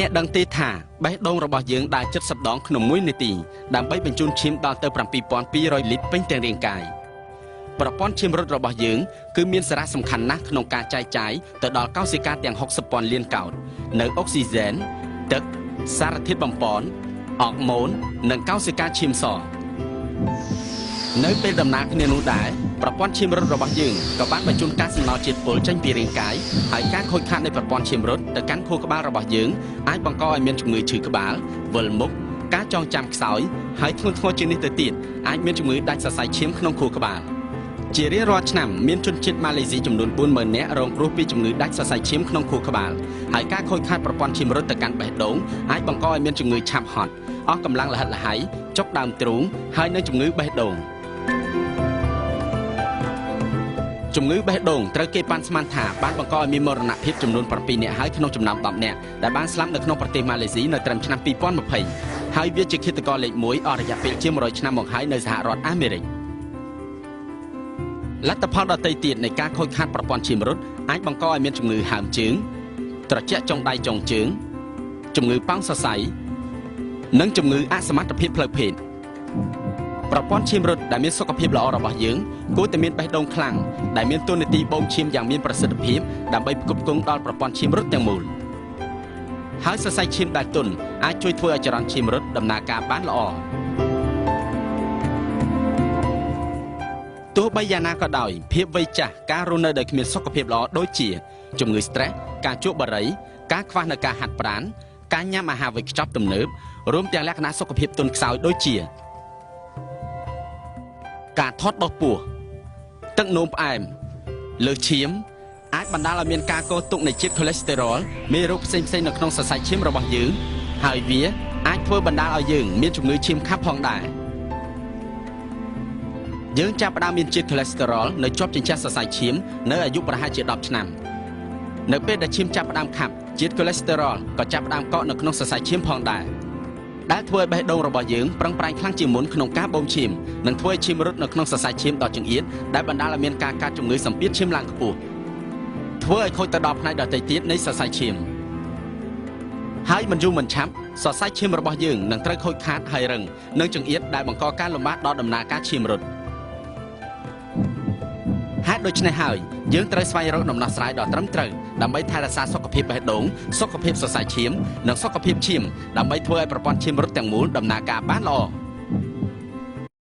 អ្នកដឹងទេថាបេះដូងរបស់យើងដើរ70ដងក្នុង1នាទីដើម្បីបញ្ជូនឈាមដល់ទៅ7200លីត្រពេញទាំងរាងកាយប្រព័ន្ធឈាមរត់របស់យើងគឺមានសារៈសំខាន់ណាស់ក្នុងការចែកចាយទៅដល់កោសិកាទាំង60,000លានកោតនៅអុកស៊ីហ្សែនទឹកសារធាតុបំប៉នអរម៉ូននិងកោសិកាឈាមសនៅពេលដំណើរគ្នានោះដែរប្រព័ន្ធឈាមរត់របស់យើងក៏បានបញ្ជូនកាកសំណល់ជាតិពុលចេញពីរាងកាយហើយការខូចខាតនៃប្រព័ន្ធឈាមរត់ទៅកាន់ខួរក្បាលរបស់យើងអាចបង្កឲ្យមានជំងឺឈឺក្បាលវិលមុខការចងចាំខ្សោយហើយធ្ងន់ធ្ងរជាងនេះទៅទៀតអាចមានជំងឺដាច់សរសៃឈាមក្នុងខួរក្បាលជារៀងរាល់ឆ្នាំមានជនជាតិម៉ាឡេស៊ីចំនួន40000នាក់រងគ្រោះពីជំងឺដាច់សរសៃឈាមក្នុងខួរក្បាលហើយការខូចខាតប្រព័ន្ធឈាមរត់ទៅកាន់បេះដូងអាចបង្កឲ្យមានជំងឺឆាប់ហត់អស់កម្លាំងលហិតលហៃចុកដើមទ្រូងហើយនិងជំងឺបេះដូងជំងឺបេះដូងត្រូវគេប៉ាន់ស្មានថាបានបង្កឲ្យមានមរណភាពចំនួន7នាក់ហើយក្នុងចំណោម10នាក់ដែលបានស្លាប់នៅក្នុងប្រទេសម៉ាឡេស៊ីនៅត្រឹមឆ្នាំ2020ហើយវាជាឃាតករលេខ1អស់រយៈពេលជាង100ឆ្នាំមកហើយនៅសហរដ្ឋអាមេរិកលទ្ធផលដទៃទៀតនៃការខូចខាតប្រព័ន្ធឈាមរត់អាចបង្កឲ្យមានជំងឺហើមជើងត្រជាក់ចុងដៃចុងជើងជំងឺប៉ោងសរសៃនិងជំងឺអសមត្ថភាពផ្លូវភេទប្រព័ន្ធឈាមរត់ដែលមានសុខភាពល្អរបស់យើងគួរតែមានបេះដូងខ្លាំងដែលមានតួនាទីបូមឈាមយ៉ាងមានប្រសិទ្ធភាពដើម្បីផ្គត់ផ្គង់ដល់ប្រព័ន្ធឈាមរត់ទាំងមូលហើយសរសៃឈាមដែលទន់អាចជួយធ្វើឲ្យចរន្តឈាមរត់ដំណើរការបានល្អទោះបីយ៉ាងណាក៏ដោយភាពវ័យចាស់ការរស់នៅដោយគ្មានសុខភាពល្អដូចជាជំងឺស្ត្រេសការជក់បារីការខ្វះនូវការហាត់ប្រាណការញ៉ាំអាហារវេចខ្ចប់ទំនើបរួមទាំងលក្ខណៈសុខភាពទន់ខ្សោយដូចជាការថត់ដុសពោះទឹកនោមផ្អែមលើសឈាមអាចបណ្ដាលឲ្យមានការកកទុកនៃជាតិកូលេស្តេរ៉ុលមេរោគផ្សេងៗនៅក្នុងសរសៃឈាមរបស់យើងហើយវាអាចធ្វើបណ្ដាលឲ្យយើងមានជំងឺឈាមខាប់ផងដែរយើងចាប់ផ្ដើមមានជាតិកូលេស្តេរ៉ុលនៅជាប់ចិញ្ចះសរសៃឈាមនៅអាយុប្រហែលជា10ឆ្នាំនៅពេលដែលឈាមចាប់ផ្ដើមខាប់ជាតិកូលេស្តេរ៉ុលក៏ចាប់ផ្ដើមកកនៅក្នុងសរសៃឈាមផងដែរដែលធ្វើឲ្យបេះដូងរបស់យើងប្រឹងប្រែងខ្លាំងជាងមុនក្នុងការបូមឈាមនិងធ្វើឲ្យឈាមរត់នៅក្នុងសរសៃឈាមដ៏ចង្អៀតដែលបណ្ដាលឲ្យមានការកើតជំងឺសម្ពាធឈាមឡើងខ្ពស់ធ្វើឲ្យខូចទៅដល់ផ្នែកដទៃទៀតនៃសរសៃឈាមហើយមិនយូរមិនឆាប់សរសៃឈាមរបស់យើងនឹងត្រូវខូចខាតហើយរឹងនិងចង្អៀតដែលបង្កការលំបាកដល់ដំណើរការឈាមរត់ហេតុដូច្នេះហើយយើងត្រូវស្វែងរកដំណោះស្រាយដ៏ត្រឹមត្រូវដើម្បីថែរក្សាសុខភាពបេះដូងសុខភាពសរសៃឈាមនិងសុខភាពឈាមដើម្បីធ្វើឲ្យប្រព័ន្ធឈាមរត់ទាំងមូលដំណើរការបានល្អ